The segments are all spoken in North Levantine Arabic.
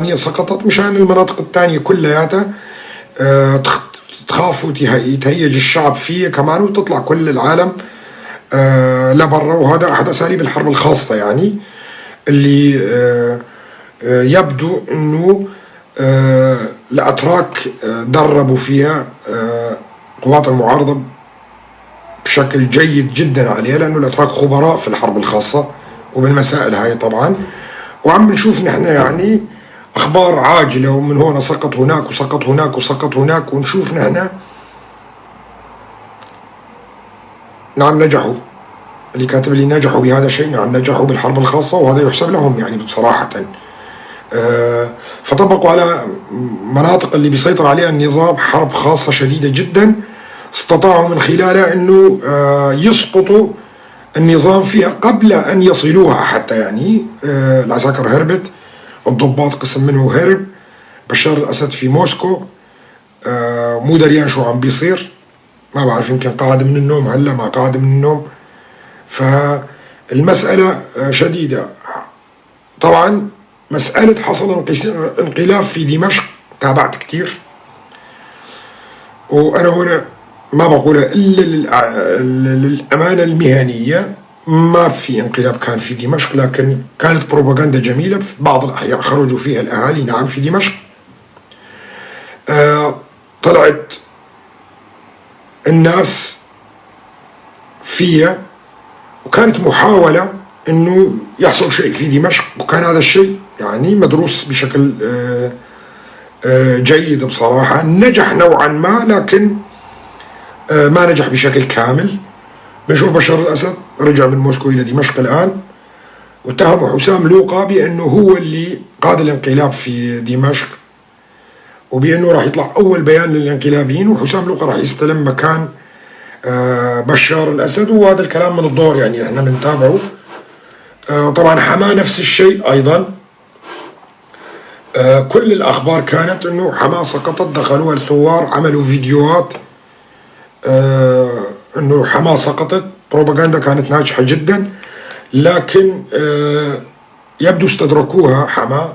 الكوبانية سقطت مشان المناطق الثانية كلياتها تخاف ويتهيج الشعب فيها كمان، وتطلع كل العالم لبرا. وهذا أحد أساليب الحرب الخاصة يعني اللي يبدو أنه الأتراك دربوا فيها قوات المعارضة بشكل جيد جدا عليها، لأنه الأتراك خبراء في الحرب الخاصة وبالمسائل هاي طبعا. وعم نشوف نحن يعني أخبار عاجلة، ومن هون سقط هناك وسقط هناك وسقط هناك، ونشوف نحن نعم نجحوا، اللي كاتب لي نجحوا بهذا الشيء، نعم نجحوا بالحرب الخاصة، وهذا يحسب لهم يعني بصراحة. فطبقوا على مناطق اللي بيسيطر عليها النظام حرب خاصة شديدة جدا، استطاعوا من خلالها أنه يسقطوا النظام فيها قبل أن يصلوها حتى يعني. العساكر هربت، الضباط قسم منه هرب، بشار الأسد في موسكو مو دريان شو عم بيصير، ما بعرف يمكن قاعد من النوم هلا ما قاعد من النوم. فالمسألة شديدة طبعا. مسألة حصل انقلاب في دمشق تابعت كتير، وأنا هنا ما بقولها إلا للأمانة المهنية، ما في انقلاب كان في دمشق، لكن كانت بروباغندا جميلة في بعض الأحياء خرجوا فيها الأهالي نعم في دمشق. طلعت الناس فيها، وكانت محاولة أنه يحصل شيء في دمشق، وكان هذا الشيء يعني مدروس بشكل جيد بصراحة، نجح نوعا ما لكن ما نجح بشكل كامل. بنشوف بشار الأسد رجع من موسكو إلى دمشق الآن، واتهموا حسام لوقا بأنه هو اللي قاد الانقلاب في دمشق، وبأنه راح يطلع أول بيان للانقلابيين، وحسام لوقا راح يستلم مكان بشار الأسد. وهذا الكلام من الدور يعني نحن بنتابعه. طبعا حماه نفس الشيء أيضا، كل الأخبار كانت أنه حماه سقطت، دخلوها الثوار عملوا فيديوهات أنه حماه سقطت، بروباغندا كانت ناجحة جدا، لكن يبدو استدركوها حماه،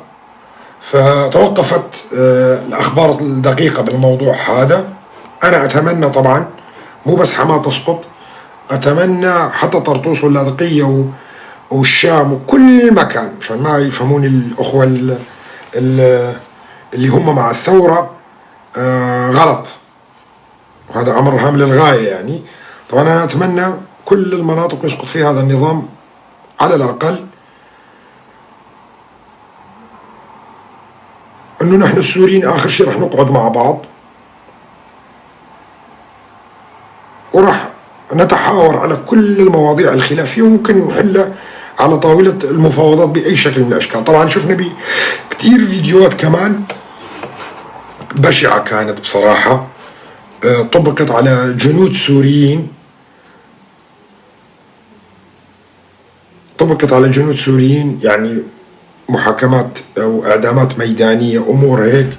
فتوقفت الأخبار الدقيقة بالموضوع هذا. أنا أتمنى طبعا مو بس حماه تسقط، أتمنى حتى طرطوس واللاذقية والشام وكل مكان، مشان ما يفهموني الأخوة اللي هم مع الثورة غلط، وهذا أمر هام للغاية يعني. طبعا أنا أتمنى كل المناطق يسقط فيها هذا النظام على الأقل، أنه نحن السوريين آخر شيء رح نقعد مع بعض وراح نتحاور على كل المواضيع الخلافية، وممكن نحلها على طاولة المفاوضات بأي شكل من الأشكال. طبعا شفنا كتير فيديوهات كمان بشعة كانت بصراحة، طبقت على جنود سوريين، طبقت على جنود سوريين يعني محاكمات أو إعدامات ميدانية، أمور هيك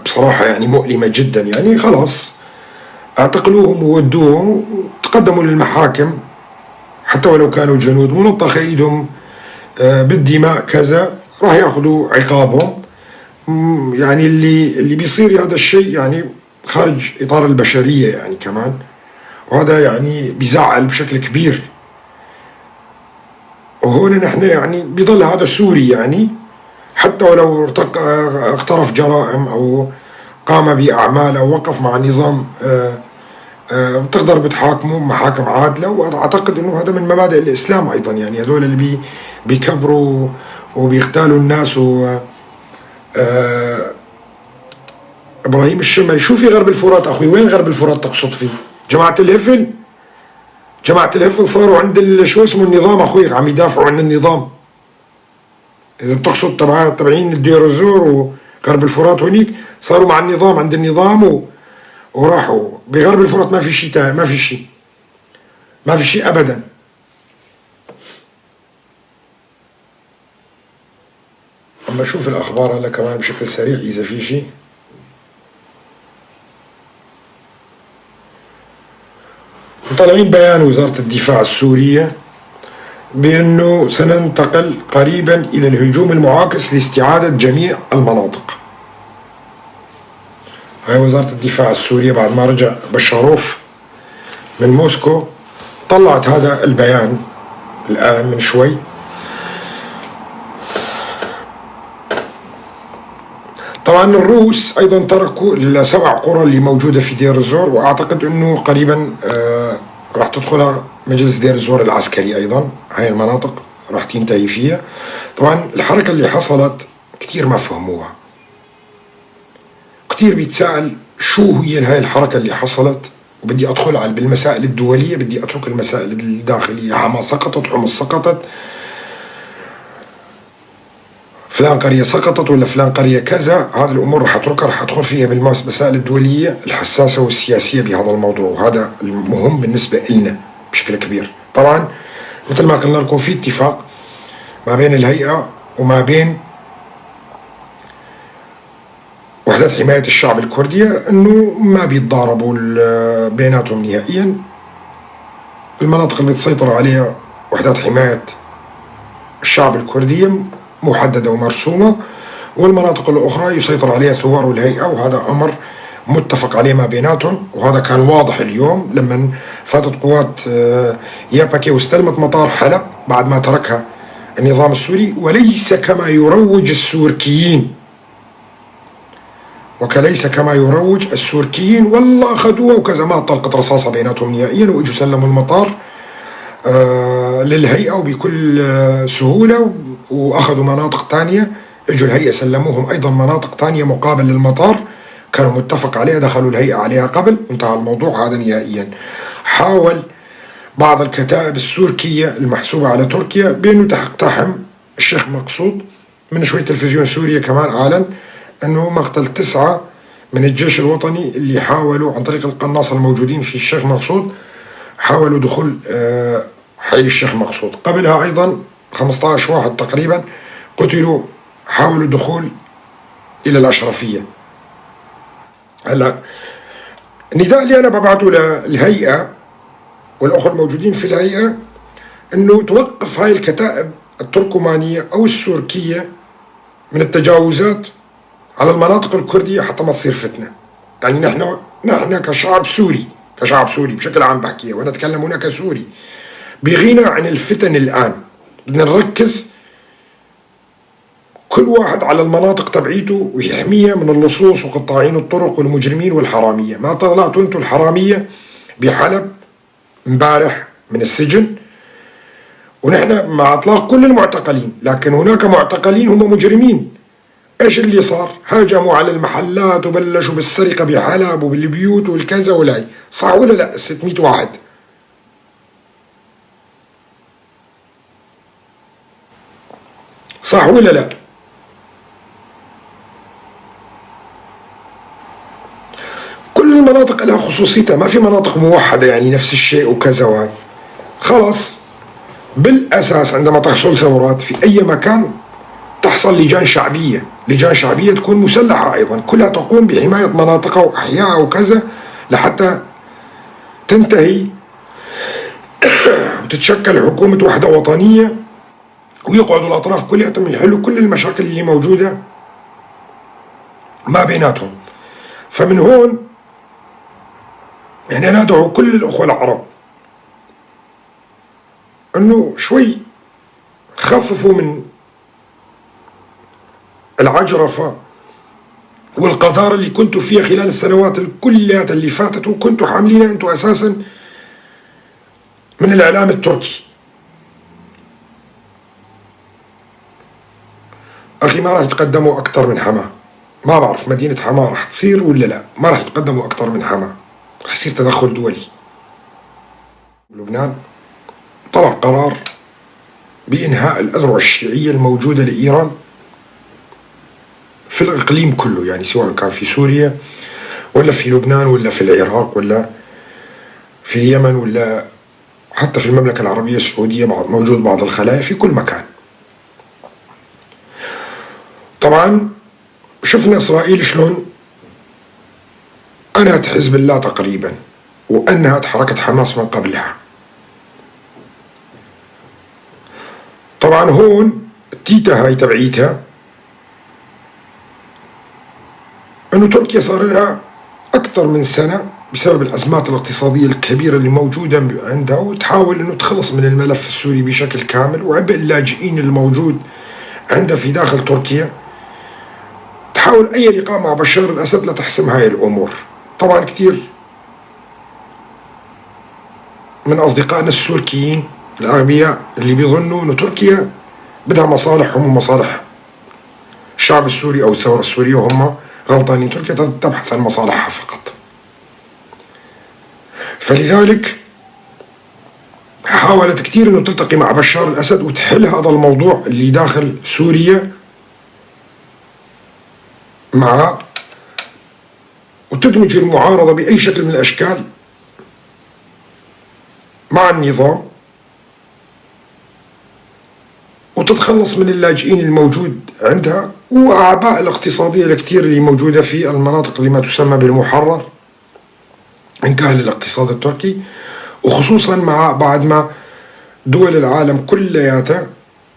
بصراحة يعني مؤلمة جدا. يعني خلاص اعتقلوهم وودوهم وتقدموا للمحاكم حتى ولو كانوا جنود، ملطخ ايدهم بالدماء كذا، راح ياخذوا عقابهم. يعني اللي بيصير هذا الشيء يعني خارج اطار البشريه يعني كمان، وهذا يعني بيزعل بشكل كبير. وهون نحن يعني بيضل هذا سوري يعني حتى ولو اقترف جرائم او قام باعمال او وقف مع النظام بتقدر بتحاكمه محاكم عادله. واعتقد انه هذا من مبادئ الاسلام ايضا، يعني هذول اللي بيكبروا وبيغتالوا الناس. و ابراهيم الشمري، شو في غرب الفرات اخوي؟ وين غرب الفرات تقصد فيه؟ جماعه الهفل؟ جماعه الهفل صاروا عند شو اسمه النظام اخوي، عم يدافعوا عن النظام. اذا بتقصد تبعين الدير الزور وغرب الفرات هونيك صاروا مع النظام، عند النظام وراحوا. بغرب الفرات ما في شيء، ما في شيء، ما في شيء ابدا. اما اشوف الاخبار هلا كمان بشكل سريع اذا في شيء. مطلعين بيان وزارة الدفاع السورية بأنه سننتقل قريبا إلى الهجوم المعاكس لاستعادة جميع المناطق. هاي وزارة الدفاع السورية بعد ما رجع بشاروف من موسكو طلعت هذا البيان الآن من شوي. طبعا الروس أيضا تركوا السبع قرى اللي موجودة في دير الزور، وأعتقد أنه قريبا راح تدخلها مجلس دير الزور العسكري أيضا، هاي المناطق راح تنتهي فيها. طبعا الحركة اللي حصلت كثير ما فهموها، كثير بيتساءل شو هي هاي الحركة اللي حصلت، وبدي أدخل على بالمسائل الدولية، بدي أترك المسائل الداخلية. حما سقطت، حمص سقطت، فلان قرية سقطت ولا فلان قرية كذا، هذه الأمور راح أتركها، راح أدخل فيها بالمسائل الدولية الحساسة والسياسية بهذا الموضوع، وهذا المهم بالنسبة لنا بشكل كبير. طبعا مثل ما قلنا لكم في اتفاق ما بين الهيئة وما بين وحدات حماية الشعب الكردية انه ما بيتضاربوا بيناتهم نهائيا. المناطق اللي تسيطر عليها وحدات حماية الشعب الكردية محددة ومرسومة، والمناطق الأخرى يسيطر عليها الثوار والهيئة، وهذا أمر متفق عليه ما بيناتهم. وهذا كان واضح اليوم لما فاتت قوات ياباكي واستلمت مطار حلب بعد ما تركها النظام السوري، وليس كما يروج السوركيين، وكليس كما يروج السوركيين والله أخذوها وكذا، ما طلقت رصاصة بيناتهم نهائيا، وإجوا سلموا المطار للهيئة وبكل سهولة، وأخذوا مناطق تانية. إجوا الهيئة سلموهم أيضا مناطق تانية مقابل للمطار كانوا متفق عليها، دخلوا الهيئة عليها قبل، انتهى الموضوع هذا نهائيا. حاول بعض الكتائب السوركية المحسوبة على تركيا بأنه تقتحم الشيخ مقصود. من شوي تلفزيون سوريا كمان أعلن أنه مقتل 9 من الجيش الوطني اللي حاولوا عن طريق القناصة الموجودين في الشيخ مقصود، حاولوا دخول حي الشيخ مقصود. قبلها أيضا 15 واحد تقريبا قتلوا، حاولوا دخول إلى الأشرفية. هلا النداء اللي أنا ببعته للهيئة والأخوة الموجودين في الهيئة أنه توقف هاي الكتائب التركمانية أو السوركية من التجاوزات على المناطق الكردية حتى ما تصير فتنة. يعني نحن كشعب سوري، كشعب سوري بشكل عام بحكيها، وأنا أتكلم هنا كسوري، بغنى عن الفتن الآن. بدنا نركز كل واحد على المناطق تبعيته ويحميها من اللصوص وقطاعين الطرق والمجرمين والحرامية. ما طلعتوا انتم الحرامية بحلب امبارح من السجن، ونحن مع اطلاق كل المعتقلين، لكن هناك معتقلين هم مجرمين. ايش اللي صار؟ هاجموا على المحلات وبلشوا بالسرقة بحلب وبالبيوت والكذا والهي، صح ولا لا؟ 600 واحد. صح ولا لا؟ كل المناطق لها خصوصيتها، ما في مناطق موحدة يعني نفس الشيء وكذا وهي. خلاص بالأساس عندما تحصل ثورات في أي مكان تحصل لجان شعبية، لجان شعبية تكون مسلحة أيضا، كلها تقوم بحماية مناطقها وأحيائها وكذا لحتى تنتهي وتتشكل حكومة وحدة وطنية، ويقعدوا الأطراف كلها يحلوا كل المشاكل اللي موجودة ما بيناتهم. فمن هون يعني أنا أدعو كل الأخوة العرب أنه شوي خففوا من العجرفة والقذارة اللي كنتوا فيها خلال السنوات الكليات اللي فاتت، وكنتوا حاملينها أنتوا أساسا من الإعلام التركي. أخي ما راح يتقدموا أكثر من حما، ما بعرف مدينة حما راح تصير ولا لا، ما راح يتقدموا أكثر من حما، راح يصير تدخل دولي. لبنان طلع قرار بإنهاء الأذرع الشيعية الموجودة لإيران في الإقليم كله، يعني سواء كان في سوريا ولا في لبنان ولا في العراق ولا في اليمن ولا حتى في المملكة العربية السعودية موجود بعض الخلايا في كل مكان. طبعا شفنا إسرائيل شلون أنهت حزب الله تقريبا، وأنهت حركة حماس من قبلها. طبعا هون التيتا هاي تبعيتها انه تركيا صار لها اكثر من سنة بسبب الازمات الاقتصادية الكبيرة اللي موجودة عندها، وتحاول انه تخلص من الملف السوري بشكل كامل وعبء اللاجئين الموجود عندها في داخل تركيا. تحاول اي لقاء مع بشار الاسد لتحسم هاي الامور. طبعا كثير من اصدقائنا السوركيين الاغبياء اللي بيظنوا انه تركيا بدها مصالحهم ومصالح الشعب السوري او الثورة السورية، وهم غلطانين. تركيا تبحث عن مصالحها فقط. فلذلك حاولت كثير انه تلتقي مع بشار الاسد وتحل هذا الموضوع اللي داخل سوريا مع، وتدمج المعارضة بأي شكل من الأشكال مع النظام، وتتخلص من اللاجئين الموجود عندها وأعباء الاقتصادية الكثير اللي موجودة في المناطق اللي ما تسمى بالمحرر إن كان للاقتصاد التركي، وخصوصا مع بعد ما دول العالم كلياتها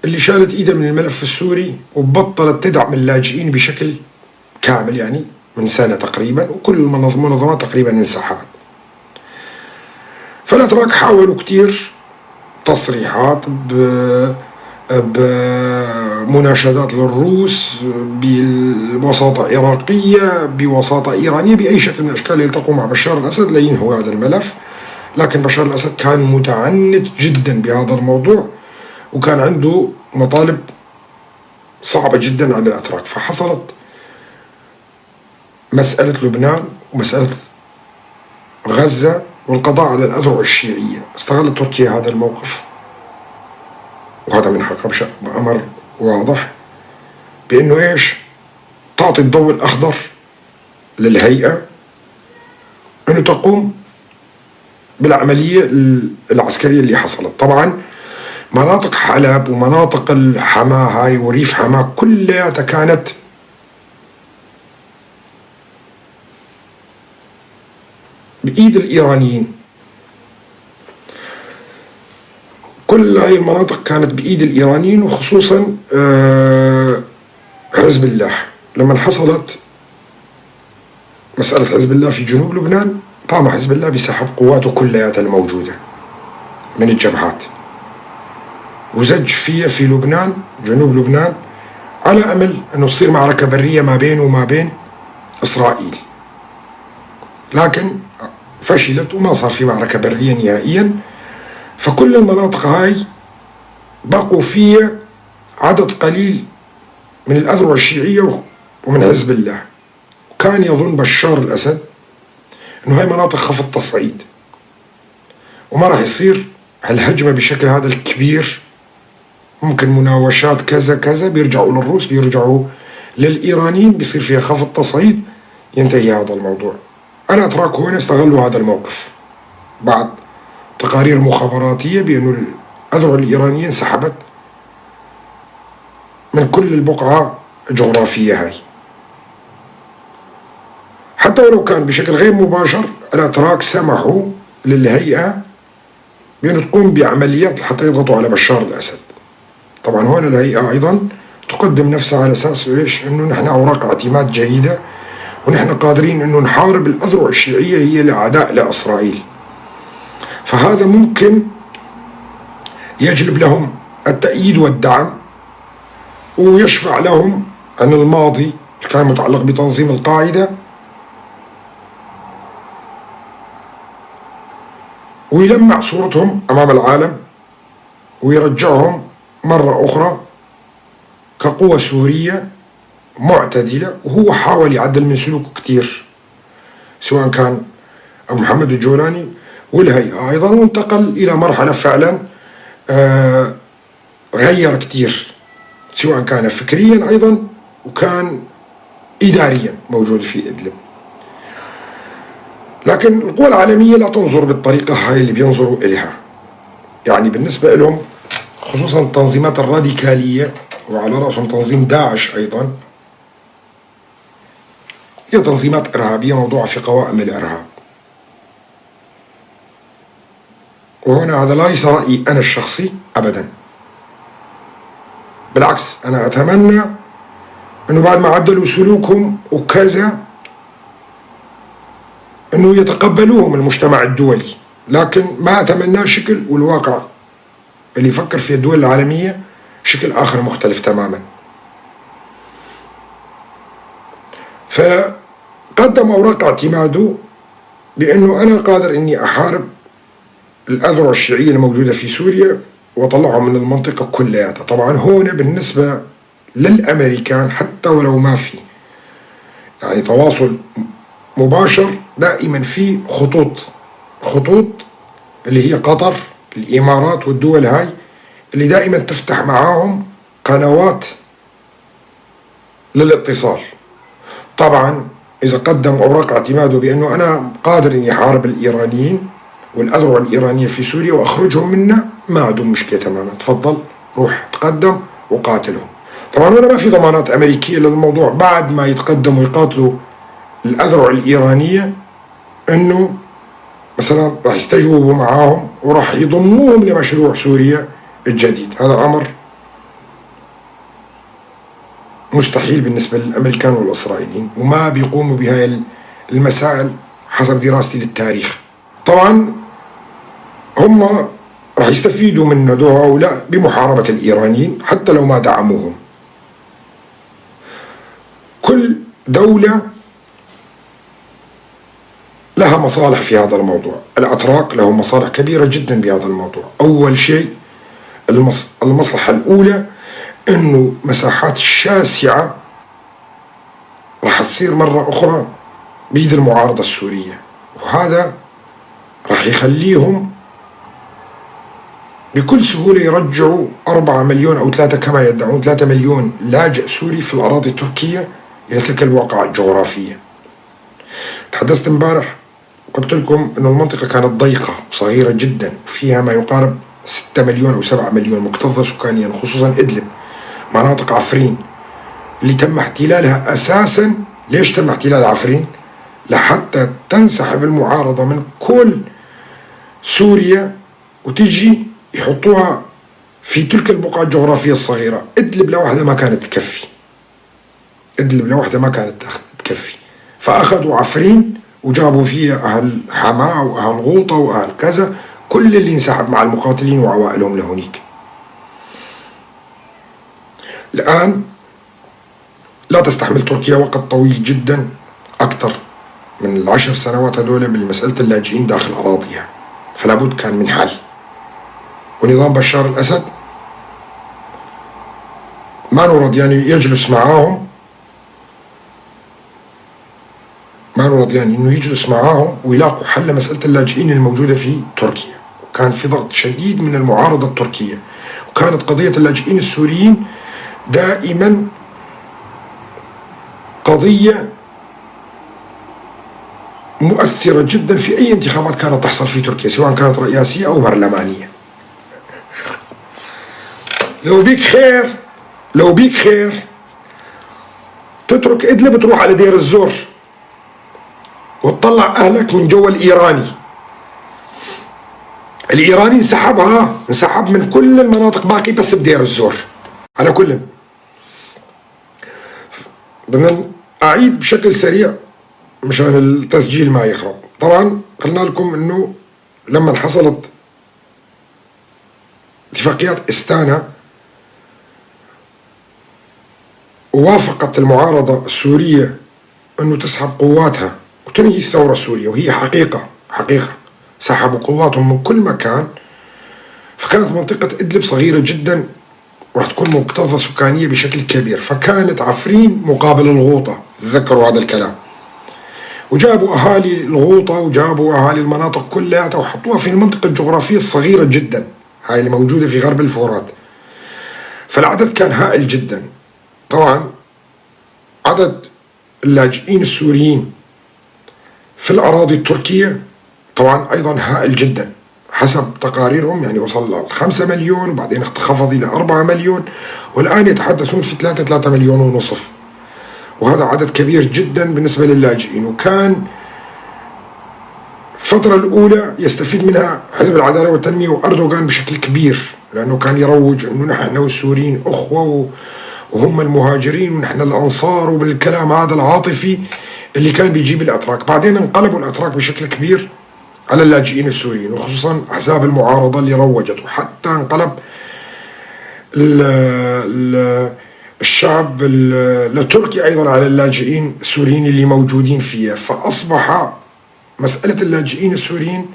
اللي شالت ايدها من الملف السوري وبطلت تدعم اللاجئين بشكل كامل، يعني من سنة تقريبا، وكل المنظمات تقريبا انسحبت. فالأتراك حاولوا كتير تصريحات بمناشدات للروس، بوساطة عراقية، بوساطة إيرانية، بأي شكل من الأشكال يلتقوا مع بشار الأسد لينهوا هذا الملف. لكن بشار الأسد كان متعنت جدا بهذا الموضوع، وكان عنده مطالب صعبة جدا على الأتراك. فحصلت مسألة لبنان ومسألة غزة والقضاء على الأذرع الشيعية. استغلت تركيا هذا الموقف، وهذا من حقها بأمر واضح بأنه إيش؟ تعطي الضوء الأخضر للهيئة أنه تقوم بالعملية العسكرية اللي حصلت. طبعا مناطق حلب ومناطق الحماة هاي وريف حماة كلها كانت بإيد الإيرانيين، كل هاي المناطق كانت بإيد الإيرانيين، وخصوصا حزب الله. لما حصلت مسألة حزب الله في جنوب لبنان، قام حزب الله بسحب قواته كلياتها الموجودة من الجبهات، وزج فيها في لبنان، جنوب لبنان، على أمل أنه تصير معركة برية ما بينه وما بين إسرائيل. لكن فشلت وما صار في معركة برية نهائيا. فكل المناطق هاي بقوا فيها عدد قليل من الأذرع الشيعية ومن حزب الله. وكان يظن بشار الأسد أنه هاي مناطق خفض تصعيد وما راح يصير هالهجمة بشكل هذا الكبير، ممكن مناوشات كذا كذا، بيرجعوا للروس، بيرجعوا للإيرانيين، بيصير فيها خفض تصعيد، ينتهي هذا الموضوع. الأتراك هنا استغلوا هذا الموقف بعد تقارير مخابراتية بأنه الأذرع الإيرانية انسحبت من كل البقعة الجغرافية هاي، حتى ولو كان بشكل غير مباشر. الأتراك سمحوا للهيئة بأنه تقوم بعمليات حتى يضغطوا على بشار الأسد. طبعا هون الهيئة أيضا تقدم نفسها على أساس إيش؟ أنه نحن أوراق اعتماد جيدة، ونحن قادرين أنه نحارب الأذرع الشيعية هي الأعداء لإسرائيل. فهذا ممكن يجلب لهم التأييد والدعم، ويشفع لهم عن الماضي اللي كان متعلق بتنظيم القاعدة، ويلمع صورتهم أمام العالم، ويرجعهم مرة أخرى كقوة سورية معتدلة. وهو حاول يعدل من سلوكه كتير، سواء كان أبو محمد الجولاني والهيئة أيضا، وانتقل إلى مرحلة فعلا غير كتير، سواء كان فكريا أيضا وكان إداريا موجود في إدلب. لكن القوى العالمية لا تنظر بالطريقة هاي اللي بينظروا إليها. يعني بالنسبة لهم خصوصا التنظيمات الراديكالية، وعلى رأسهم تنظيم داعش أيضا، هي تنظيمات إرهابية موضوعة في قوائم الإرهاب. وهنا هذا ليس رأيي أنا الشخصي أبدا، بالعكس أنا أتمنى أنه بعد ما عدلوا سلوكهم وكذا أنه يتقبلوهم المجتمع الدولي، لكن ما أتمناه شكل، والواقع اللي يفكر في الدول العالمية شكل آخر مختلف تماما. فقدم أوراق اعتماده بأنه أنا قادر أني أحارب الأذرع الشيعية الموجودة في سوريا وأطلعهم من المنطقة كلياتها. طبعا هون بالنسبة للأمريكان حتى ولو ما في يعني تواصل مباشر، دائما في خطوط اللي هي قطر، الإمارات والدول هاي اللي دائما تفتح معاهم قنوات للاتصال. طبعا إذا قدم أوراق اعتماده بأنه أنا قادر إني أحارب الإيرانيين والأذرع الإيرانية في سوريا وأخرجهم منا، ما عندهم مشكلة تماما، تفضل روح تقدم وقاتلهم. طبعا هنا ما في ضمانات أمريكية للموضوع بعد ما يتقدموا ويقاتلوا الأذرع الإيرانية أنه مثلا راح يستجوبوا معاهم وراح يضموهم لمشروع سوريا الجديد. هذا أمر مستحيل بالنسبة للأمريكان والإسرائيليين، وما بيقوموا بهاي المسائل حسب دراستي للتاريخ. طبعا هم راح يستفيدوا من هؤلاء بمحاربة الإيرانيين حتى لو ما دعموهم. كل دولة لها مصالح في هذا الموضوع. الأتراك لهم مصالح كبيرة جدا بهذا الموضوع. أول شيء المصلحة الأولى أنه مساحات شاسعة راح تصير مرة أخرى بيد المعارضة السورية، وهذا راح يخليهم بكل سهولة يرجعوا 4 مليون أو 3 كما يدعون، 3 مليون لاجئ سوري في الأراضي التركية إلى تلك الواقعة الجغرافية. تحدثت امبارح قلت لكم أن المنطقة كانت ضيقة وصغيرة جدا، وفيها ما يقارب 6 مليون أو 7 مليون مكتظة سكانيا، خصوصا إدلب، مناطق عفرين اللي تم احتلالها أساسا. ليش تم احتلال عفرين؟ لحتى تنسحب المعارضة من كل سوريا وتجي يحطوها في تلك البقعة الجغرافية الصغيرة. إدلب لوحدها ما كانت تكفي، إدلب لوحدها ما كانت تكفي، فأخذوا عفرين وجابوا فيها أهل حماة وأهل غوطة وأهل كذا، كل اللي انسحب مع المقاتلين وعوائلهم لهونيك. الآن لا تستحمل تركيا وقت طويل جدا أكثر من 10 سنوات هذول بالمسألة اللاجئين داخل أراضيها، فلا بد كان من حل. ونظام بشار الأسد ما نرد يعني يجلس معاهم، ما نرد يعني انه يجلس معاهم ويلاقوا حل لمسألة اللاجئين الموجودة في تركيا. وكان في ضغط شديد من المعارضة التركية، وكانت قضية اللاجئين السوريين دائما قضية مؤثرة جدا في أي انتخابات كانت تحصل في تركيا، سواء كانت رئاسية أو برلمانية. لو بيك خير، لو بيك خير تترك إدلب تروح على دير الزور وتطلع أهلك من جوا الإيراني. الإيراني انسحبها، انسحب من كل المناطق، باقي بس بدير الزور. على كل بدنا أعيد بشكل سريع مشان التسجيل ما يخرب. طبعا قلنا لكم انه لما حصلت اتفاقيات استانا وافقت المعارضة السورية انه تسحب قواتها وتنهي الثورة السورية، وهي حقيقة، حقيقة سحبوا قواتهم من كل مكان. فكانت منطقة إدلب صغيرة جدا وراح تكون مكتظة سكانية بشكل كبير، فكانت عفرين مقابل الغوطة، تذكروا هذا الكلام. وجابوا أهالي الغوطة وجابوا أهالي المناطق كلها وحطوها في المنطقة الجغرافية الصغيرة جدا هاي اللي موجودة في غرب الفرات. فالعدد كان هائل جدا. طبعا عدد اللاجئين السوريين في الأراضي التركية طبعا أيضا هائل جدا حسب تقاريرهم، يعني وصل ل 5 مليون وبعدين انخفض إلى 4 مليون، والآن يتحدثون في 3 مليون ونصف، وهذا عدد كبير جدا بالنسبة للاجئين. وكان الفترة الأولى يستفيد منها حزب العدالة والتنمية وأردوغان بشكل كبير. لأنه كان يروج أنه نحن والسوريين أخوة وهم المهاجرين ونحن الأنصار، وبالكلام هذا العاطفي اللي كان بيجيب الأتراك. بعدين انقلبوا الأتراك بشكل كبير على اللاجئين السوريين، وخصوصا أحزاب المعارضة اللي روجت، وحتى انقلب الشعب التركي أيضا على اللاجئين السوريين اللي موجودين فيها. فأصبح مسألة اللاجئين السوريين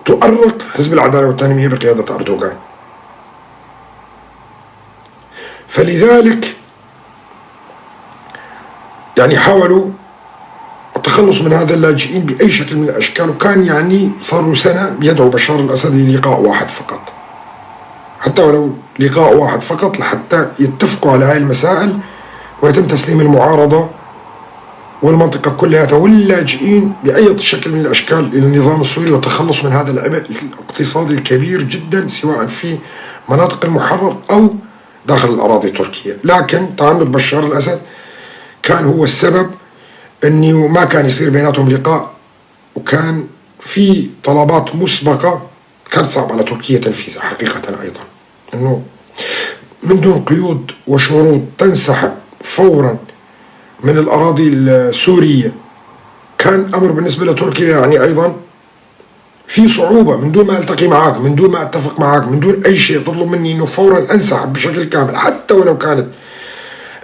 تؤرق حزب العدالة والتنمية بقيادة أردوغان. فلذلك يعني حاولوا التخلص من هذا اللاجئين بأي شكل من الأشكال، وكان يعني صاروا سنة بيدعوا بشار الأسد للقاء واحد فقط، حتى ولو لقاء واحد فقط، لحتى يتفقوا على هاي المسائل ويتم تسليم المعارضة والمنطقة كلها واللاجئين بأي شكل من الأشكال إلى النظام السوري، والتخلص من هذا العبء الاقتصادي الكبير جدا سواء في مناطق المحرر أو داخل الأراضي التركية. لكن تعنت بشار الأسد كان هو السبب أنه ما كان يصير بيناتهم لقاء، وكان في طلبات مسبقة كانت صعبة على تركيا تنفيذها حقيقة أيضا، أنه من دون قيود وشروط تنسحب فورا من الأراضي السورية. كان أمر بالنسبة لتركيا يعني أيضا في صعوبة، من دون ما ألتقي معك، من دون ما أتفق معك، من دون أي شيء تطلب مني أنه فورا أنسحب بشكل كامل، حتى ولو كانت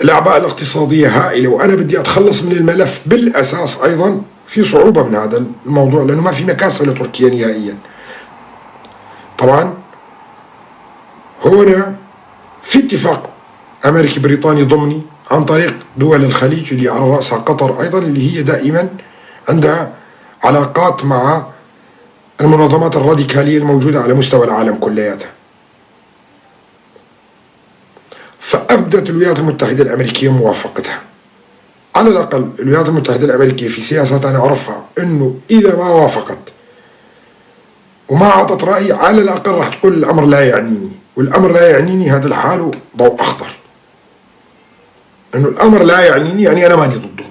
الأعباء الاقتصادية هائلة وأنا بدي أتخلص من الملف بالأساس. أيضا في صعوبة من هذا الموضوع لأنه ما في مكاسب لتركيا نهائيا. طبعا هنا في اتفاق أمريكي بريطاني ضمني عن طريق دول الخليج اللي على رأسها قطر أيضا، اللي هي دائما عندها علاقات مع المنظمات الراديكالية الموجودة على مستوى العالم كلياتها. فأبدت الولايات المتحدة الأمريكية موافقتها. على الأقل الولايات المتحدة الأمريكية في سياستها نعرفها أنه إذا ما وافقت وما أعطت رأي على الأقل راح تقول الأمر لا يعنيني، والأمر لا يعنيني هذا لحاله ضوء أخضر، أنه الأمر لا يعنيني يعني أنا ماني ضده.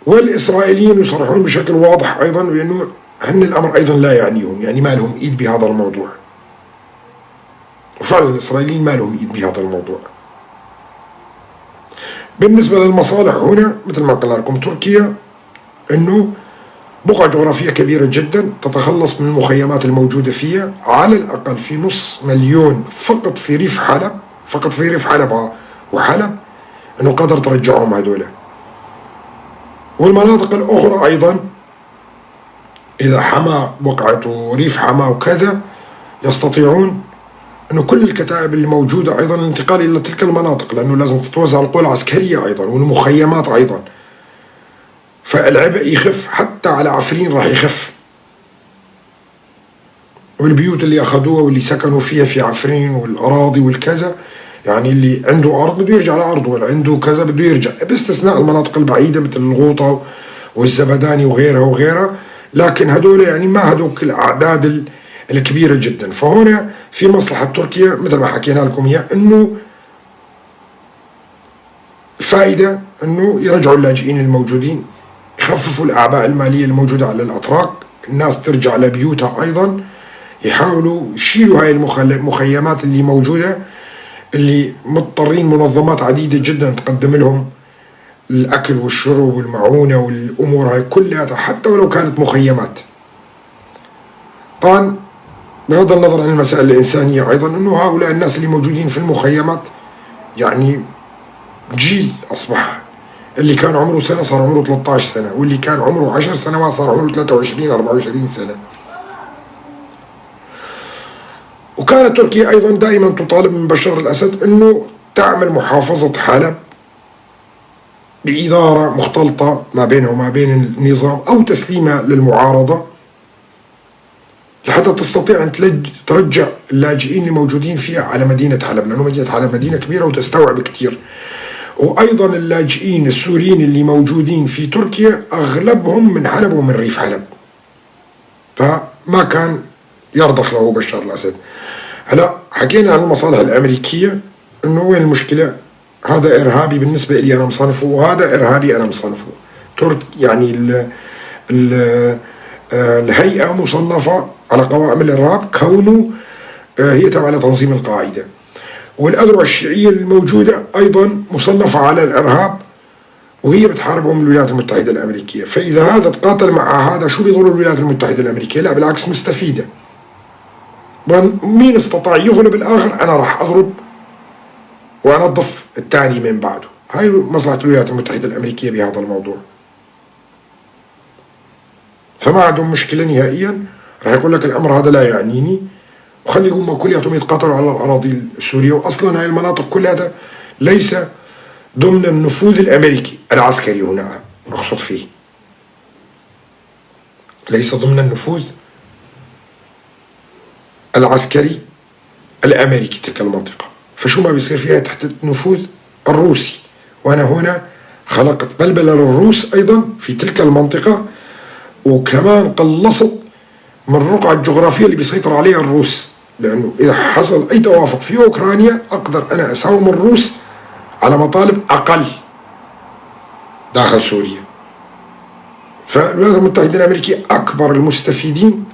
والإسرائيليين يصرحون بشكل واضح أيضا بأنه هن الأمر أيضا لا يعنيهم، يعني ما لهم إيد بهذا الموضوع. وفعلا الإسرائيليين ما لهم إيد بهذا الموضوع. بالنسبة للمصالح هنا مثل ما قلنا لكم تركيا أنه بقعة جغرافية كبيرة جدا تتخلص من المخيمات الموجودة فيها، على الأقل في 500,000 فقط في ريف حلب، فقط في ريف حلب وحلب أنه قدر ترجعهم هذولا. والمناطق الأخرى أيضا إذا حما وقعت وريف حما وكذا يستطيعون أنه كل الكتائب اللي موجودة أيضا الانتقال إلى تلك المناطق، لأنه لازم تتوزع القوى العسكرية أيضا والمخيمات أيضا، فالعبء يخف حتى على عفرين راح يخف. والبيوت اللي أخذوها واللي سكنوا فيها في عفرين والأراضي والكذا، يعني اللي عنده أرض بده يرجع لأرضه، واللي عنده كذا بده يرجع، باستثناء المناطق البعيدة مثل الغوطة والزبداني وغيرها وغيرها، لكن هدول يعني ما هدوك الأعداد الكبيرة جدا. فهنا في مصلحة تركيا مثل ما حكينا لكم إياه، إنه الفائدة إنه يرجعوا اللاجئين الموجودين، يخففوا الأعباء المالية الموجودة على الأتراك، الناس ترجع لبيوتها أيضا، يحاولوا يشيلوا هاي المخيمات اللي موجودة اللي مضطرين منظمات عديدة جدا تقدم لهم الأكل والشرب والمعونة والأمور هاي كلها حتى ولو كانت مخيمات. طبعا بغض النظر عن المسائل الإنسانية أيضا، أنه هؤلاء الناس اللي موجودين في المخيمات يعني جيل أصبح، اللي كان عمره سنة صار عمره 13 سنة، واللي كان عمره 10 سنوات صار عمره 23 24 سنة. وكانت تركيا أيضا دائما تطالب من بشار الأسد أنه تعمل محافظة حلب بإدارة مختلطة ما بينها وما بين النظام أو تسليمها للمعارضة، لحتى تستطيع أن ترجع اللاجئين اللي موجودين فيها على مدينة حلب، لأنه مدينة حلب مدينة كبيرة وتستوعب كثير. وأيضا اللاجئين السوريين اللي موجودين في تركيا أغلبهم من حلب ومن ريف حلب، فما كان يرضخ له بشار الأسد. هلا حكينا عن المصالح الأمريكية، إنه وين المشكلة؟ هذا إرهابي بالنسبة لي أنا مصنفه، وهذا إرهابي أنا مصنفه. ترك يعني ال ال الهيئة مصنفة على قوائم الإرهاب كونه هي تابعة لتنظيم القاعدة، والأذرع الشيعية الموجودة أيضا مصنفة على الإرهاب وهي بتحاربهم الولايات المتحدة الأمريكية. فإذا هذا تقاتل مع هذا شو بيضر الولايات المتحدة الأمريكية؟ لا بالعكس مستفيدة. مين استطاع يغلب الآخر أنا راح أضرب وأنظف الثاني من بعده. هاي مصلحة الولايات المتحدة الأمريكية بهذا الموضوع، فما عندهم مشكلة نهائيا. راح يقول لك الأمر هذا لا يعنيني، وخلي هم كلياتهم يتقاتلوا على الأراضي السورية، وأصلا هاي المناطق كلها ليس ضمن النفوذ الأمريكي العسكري، هنا أقصد فيه ليس ضمن النفوذ العسكري الأمريكي تلك المنطقة، فشو ما بيصير فيها تحت النفوذ الروسي. وأنا هنا خلقت بلبلة للروس أيضا في تلك المنطقة، وكمان قلصت من الرقعة الجغرافية اللي بيسيطر عليها الروس، لأنه إذا حصل أي توافق في أوكرانيا أقدر أنا أساوم الروس على مطالب أقل داخل سوريا. فالولايات المتحدة الأمريكية أكبر المستفيدين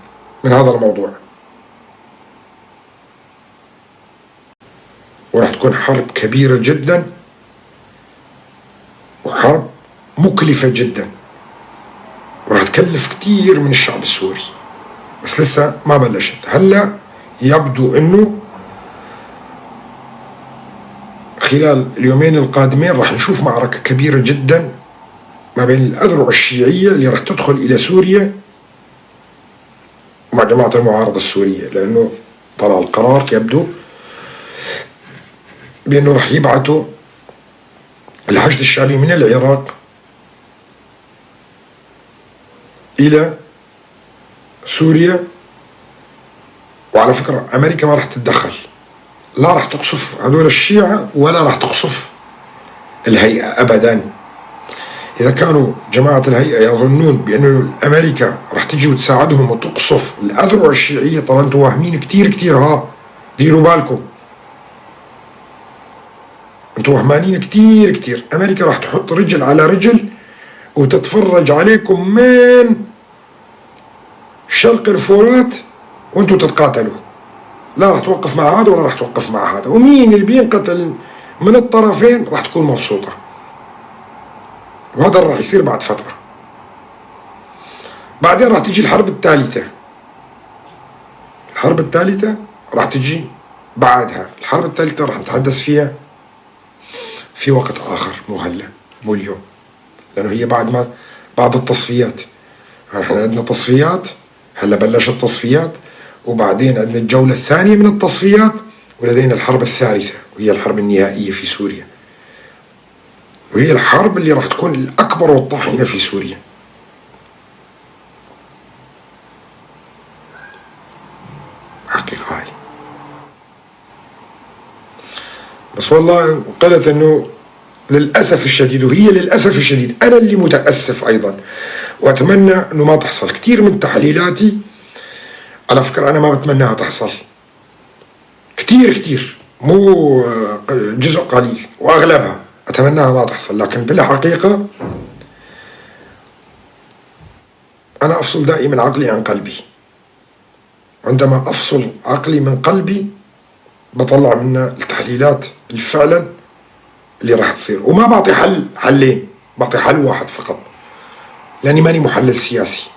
من هذا الموضوع، وراح تكون حرب كبيرة جدا وحرب مكلفة جدا، وراح تكلف كثير من الشعب السوري، بس لسه ما بلشت. هلا يبدو انه خلال اليومين القادمين راح نشوف معركة كبيرة جدا ما بين الأذرع الشيعية اللي راح تدخل إلى سوريا ومع جماعة المعارضة السورية، لأنه طلع القرار يبدو بأنه راح يبعثوا الحشد الشعبي من العراق إلى سوريا. وعلى فكرة أمريكا ما راح تتدخل، لا راح تقصف هذول الشيعة ولا راح تقصف الهيئة أبدا. إذا كانوا جماعة الهيئة يظنون بأنه أمريكا راح تجي وتساعدهم وتقصف الأذرع الشيعية، ترى أنتم واهمين كتير كتير، ها ديروا بالكم، أنتم وهمانين كتير كتير. أمريكا راح تحط رجل على رجل وتتفرج عليكم من شرق الفرات وانتم تتقاتلوا، لا راح توقف مع هذا ولا راح توقف مع هذا، ومين اللي بينقتل من الطرفين راح تكون مبسوطة. وهذا راح يصير بعد فترة. بعدين راح تجي الحرب الثالثة، الحرب الثالثة راح تجي بعدها. الحرب الثالثة راح نتحدث فيها في وقت آخر، مو هلا مو اليوم، لأنه هي بعد ما بعد التصفيات. احنا عندنا تصفيات هلا، بلشت التصفيات، وبعدين عندنا الجولة الثانية من التصفيات، ولدينا الحرب الثالثة وهي الحرب النهائية في سوريا، وهي الحرب اللي راح تكون الأكبر والطاحنة في سوريا. حقيقة هاي. بس والله قلت انه للأسف الشديد، وهي للأسف الشديد أنا اللي متأسف أيضا، وأتمنى أنه ما تحصل. كثير من تحليلاتي على فكرة أنا ما بتمناها تحصل، كثير كثير، مو جزء قليل، وأغلبها أتمناها ما تحصل، لكن بالحقيقة أنا أفصل دائما عقلي عن قلبي. عندما أفصل عقلي من قلبي بطلع منه التحليلات فعلا اللي راح تصير، وما بعطي حل حلين، بعطي حل واحد فقط، لأني ماني محلل سياسي.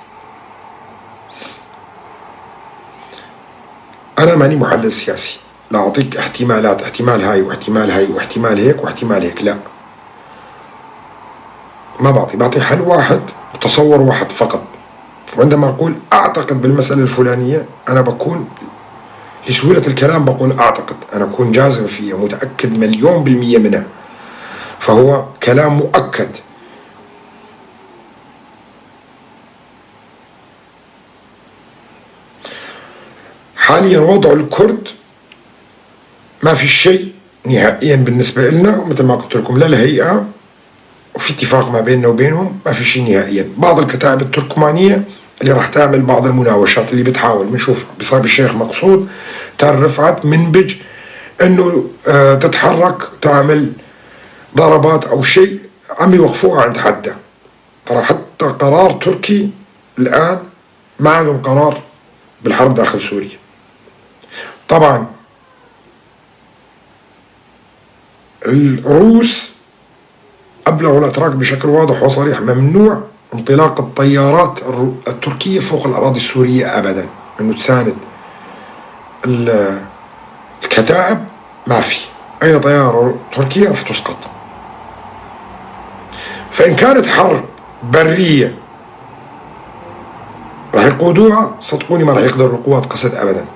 أنا ماني محلل سياسي، لا أعطيك احتمالات، احتمال هاي واحتمال هاي واحتمال هيك واحتمال هيك، لا ما بعطي، بعطي حل واحد وتصور واحد فقط. وعندما أقول أعتقد بالمسألة الفلانية أنا بكون لسهولة الكلام بقول أعتقد، أنا أكون جازم فيها متأكد 1,000,000% منها، فهو كلام مؤكد. حاليا وضع الكرد ما في شيء نهائيا بالنسبة لنا، مثل ما قلت لكم لا الهيئة وفي اتفاق ما بيننا وبينهم، ما في شيء نهائيا. بعض الكتائب التركمانية اللي راح تعمل بعض المناوشات اللي بتحاول، بنشوف بصاب الشيخ مقصود تار رفعت منبج انه تتحرك تعمل ضربات او شيء، عم يوقفوها عند حدها. ترى حتى قرار تركي الان ما عندهم قرار بالحرب داخل سوريا. طبعا الروس أبلغوا الأتراك بشكل واضح وصريح، ممنوع انطلاق الطيارات التركية فوق الأراضي السورية أبدا، أنه تساند الكتائب. ما في أي طيارة تركية رح تسقط. فإن كانت حرب برية رح يقودوها، صدقوني ما رح يقدروا القوات قسد أبدا.